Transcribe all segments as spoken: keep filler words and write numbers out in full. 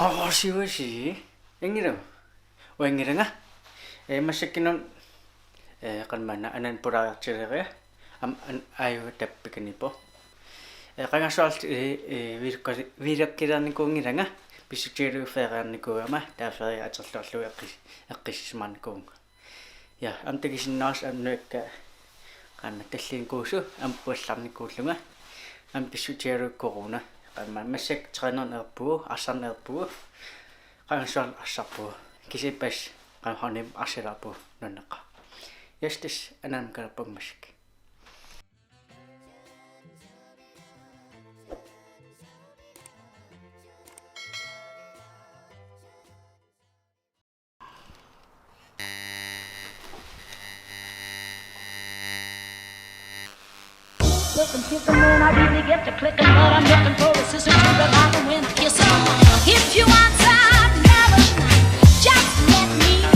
Aasiuasi. Inngilanga. Uanngilanga. Ee, massakkunnut, ee, qanormaanna ananni pulaariartileriga. Aamma an-, aajuna tappikaniippoq. Ee, qangarsuarli, ee, ee, vloggi-, vloggilernikkuunngilanga. Pissutigalugu feriarnikuugama, taava ferie atorluarlugu eqqis-, eqqissisimanikuuvunga. Ja, aamma takusinnaasoq aamma nujakka qanormaa tallimat kuusut aamma puallarnikuullunga. Aamma pissutigalugu corona. Qanormaa massakkut træneerneq ajorpugut, arsarneq ajorpugut. Qangarsuarli arsarpugut. Kisianni paasillugu qanormaa arsilaarpugut nuanneqaaq. Yes, tassa anaanama kalerpunga massakkut. Looking, kissing when I really get to clicking, but I'm looking for a sister to revive when I kiss her. If you want some melody, just let me know.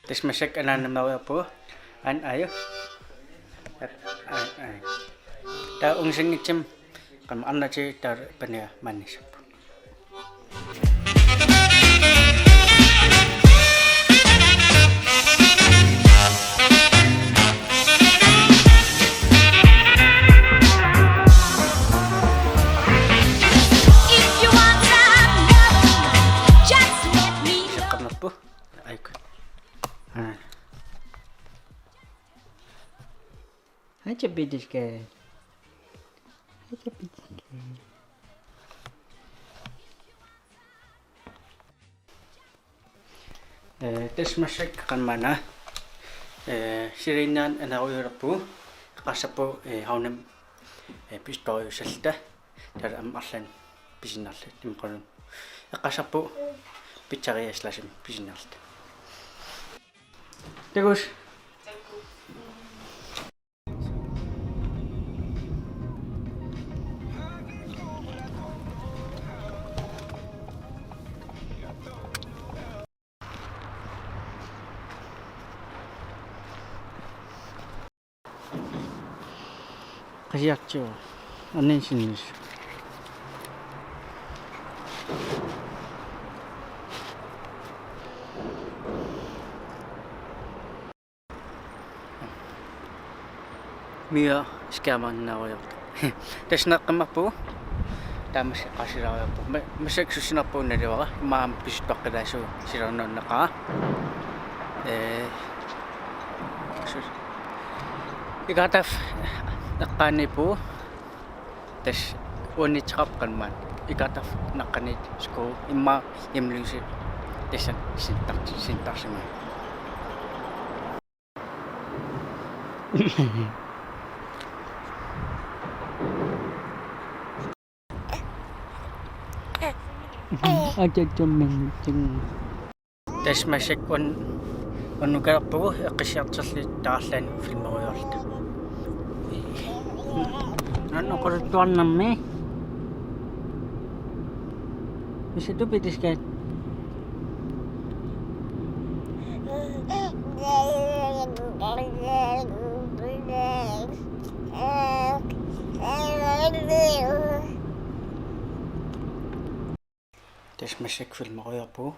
Tassa massakkut anaanama meerujoorpugut. An-, aaju. Ai, ai. Taava ungasissanngitsumik qanormaa arnatigut taava pania maaniissapput. If you want some love, just let me know. Seqqammerpu. Aiku. Aa. Acha pitiska. Acha pitiska. Ee, tassa massakkut qanormaanna, ee, silinnaanut anerujulerpugut, eqqarsarpugut, ee, Havnemi, ee, pistoriussalluta, taavalu aamma arlaannik pisinnarluta, imaluunniit eqqarsarpugut pizzeriassalaasumik pisinnarluta. Takuss. Qasiartigu. Annin sinnis. Mia skærmannaarujoortoq. Tassa naqqammerpugut. Taava massakkut eqqarsalaarujoorpugut. Ma-, massakkut sussinerpugut naluara. Immaqa aamma pisuttuaqqilaassuugut, silaannarneqaaq. Ee. Sus. Ikartaf eqqaaniippugut. Tassa uanniitseqarpoq qanormaanna. Ikartaf naqqaniit sko immaqa imlusi. Tassa sintar-, sintarsimavoq. Atatsammin ting. Tassa massakkut un-, unnukalerpugut eqqissiartorluta arlaannik filmerujoorluta. Nanoq oqaluttuarnermi. Misissutit pitiskaat. Tassa massakkut filmerujoorpugut.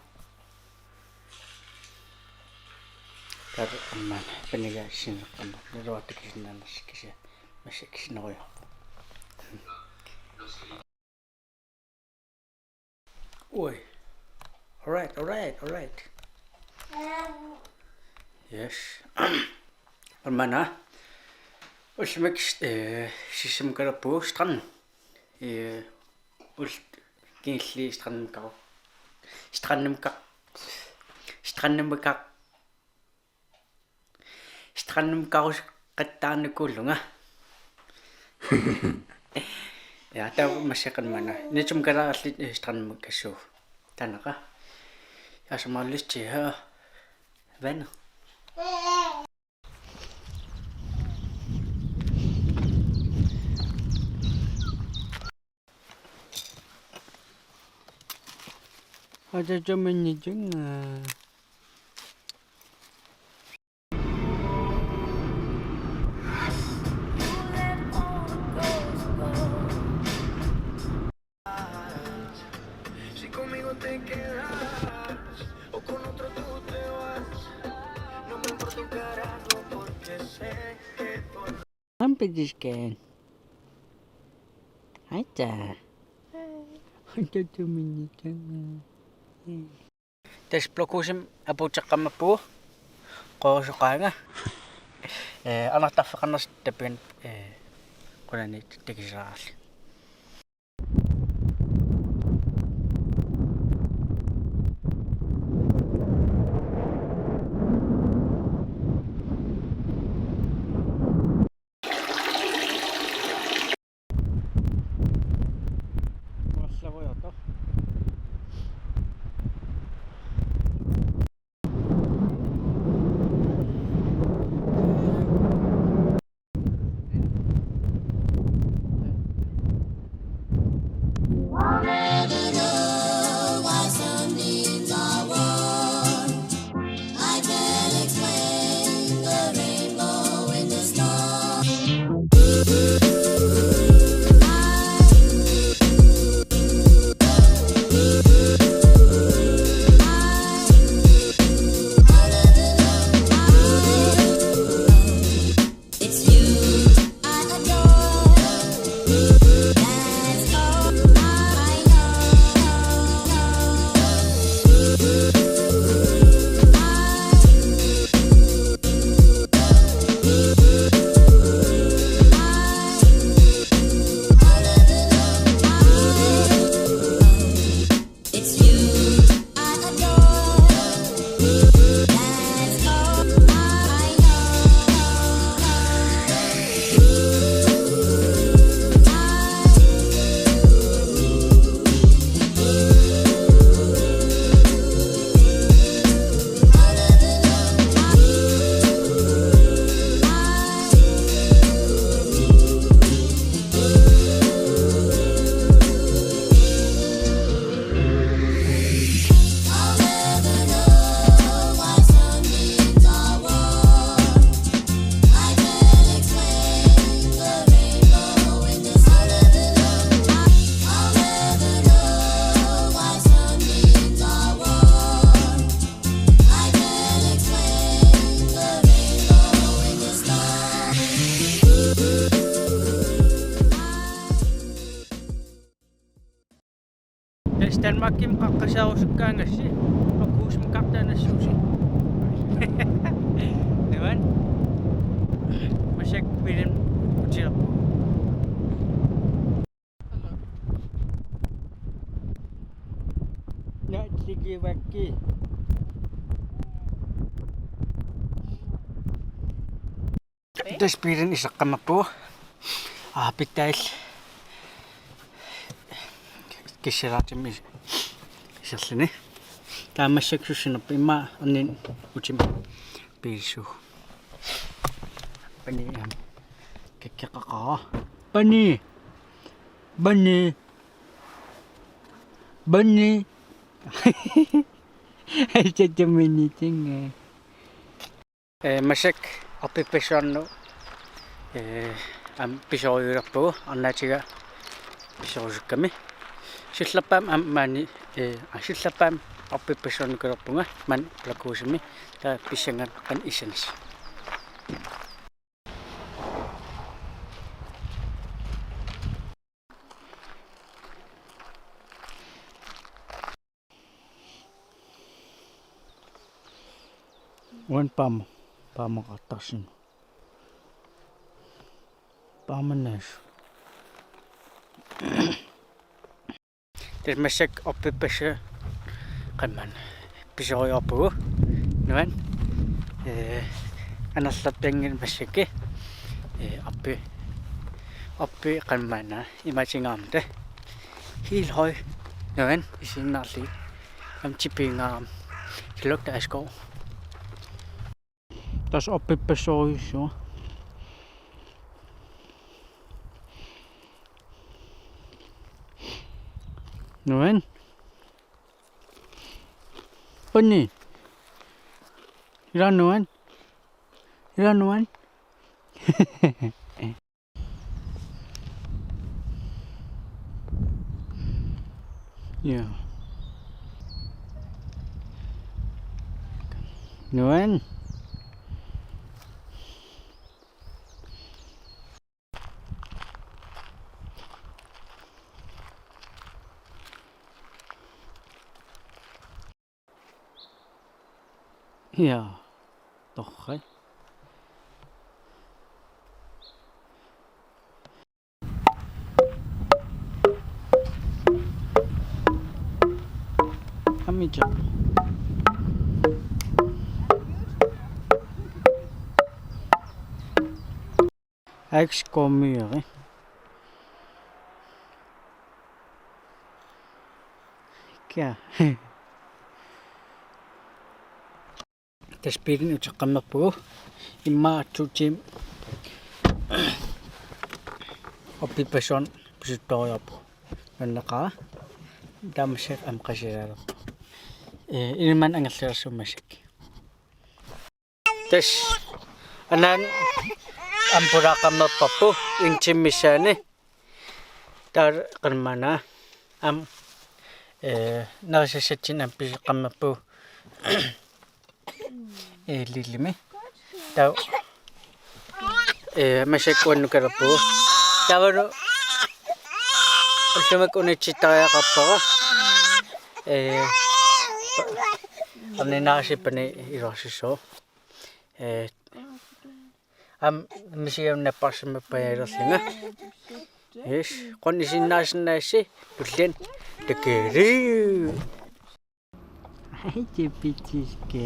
Taava aamma paniga sinneqqamma. Naluara takusinnaanersoq kisianni massakkut sinnerujoorpugut. Ui. All right, all right, all right. Yes. Qanormaanna. Ullumikkut, eh, sissamakalerpugut strand. Eh, ul-, kingulliit strandimikka-, strandimikka-, strandimikka-, strandimikkarusukkattarnikuullunga. Ja, taava massakkut qanormaanna. Nitsumik kalaallit, eh, strandimikkassuugut. Taannaqa. Jeg har så meget lyst til at høre vandet. Ataataminnitinga. Si conmigo te quedas o con otro tú te vas, no me importa un carajo porque sé que por Ampitiskään. Aitsa. Ataataminnitinga. Tassa Blåkuusimi apuuteqqammerpugut. Qorusoqaanga. Eh, anartarfeqarnersoq tappin, eh, qulani takisaarli. Tassa Danmarkimi qaqqaseerusukkaangassi, Blåkuusimikkaartaannassuusi. Ivan. Massakkut biilimut utilerpugut. Naatsikivakki. Tassa biilini iseqqammerpugut. Aa, pitsaal. Kissalaartumik iserluni. Taava massakkut sussinerput immaqa erniinnaq utima biilissuugut. Pani, aam, kakkeqaqaara. Pani. Pani. Pani. Ataataminnitinga. Eh, massakkut orpippassuarnut, eh, aamma pisoriulerpugut, arnaatiga pisorusukkami. Siullerpaamik aamma maani, eh, aa, siullerpaamik orpippassuarnikulerpunga maani Blåkuusimi, taava pissangami qanoq issanersut. Uani paam-, paamaqartarsinnaavoq. Paamannaasut. Tassa massakkut orpippassuit qanoq maani pisoriuarpugut. Nuann. Eh, anorlertanngilaq massakkut. Eh, orpi-, orpi qanoq maani imaatsingaarmata. Helt høj. Nuann, isiginnaarlugu. Aamma tipiingaarami. Det lugter af skov. Tassa orpippassuarujussuaq. Nuann. Ponni. Ila nuan. Ila nuan. Ja. Nuan. Ja. Torrak. Amicha. Aks komieri. Kia. Tassa biilinik uteqqammerpugut. Immaqa to timer oppe Pasuani pisuttooriarpugut. Nuanneqaaq. Taava massakkut aamma qasisaalerpugut. Eh, ilimanni angerlarsimassaaq. Tassa anaanat aamma pulaaqqammerparput en time missaani. Taava qanmana aamma, eh, nerisassatsinnik aamma piseqqammerpugut. Eh, Lillimi. Taava, eh, massakkut uannut kalerpugut. Taavalu ullumikkut unitsittariaqarpara. Eh, pa-, arninaarsippani iluarsissooq. Eh, aamma misigiunnapparsimappajalerlunga. Yes, qunnisinnaasinnaassasi tulliani takeri. Hej, Jipitiske.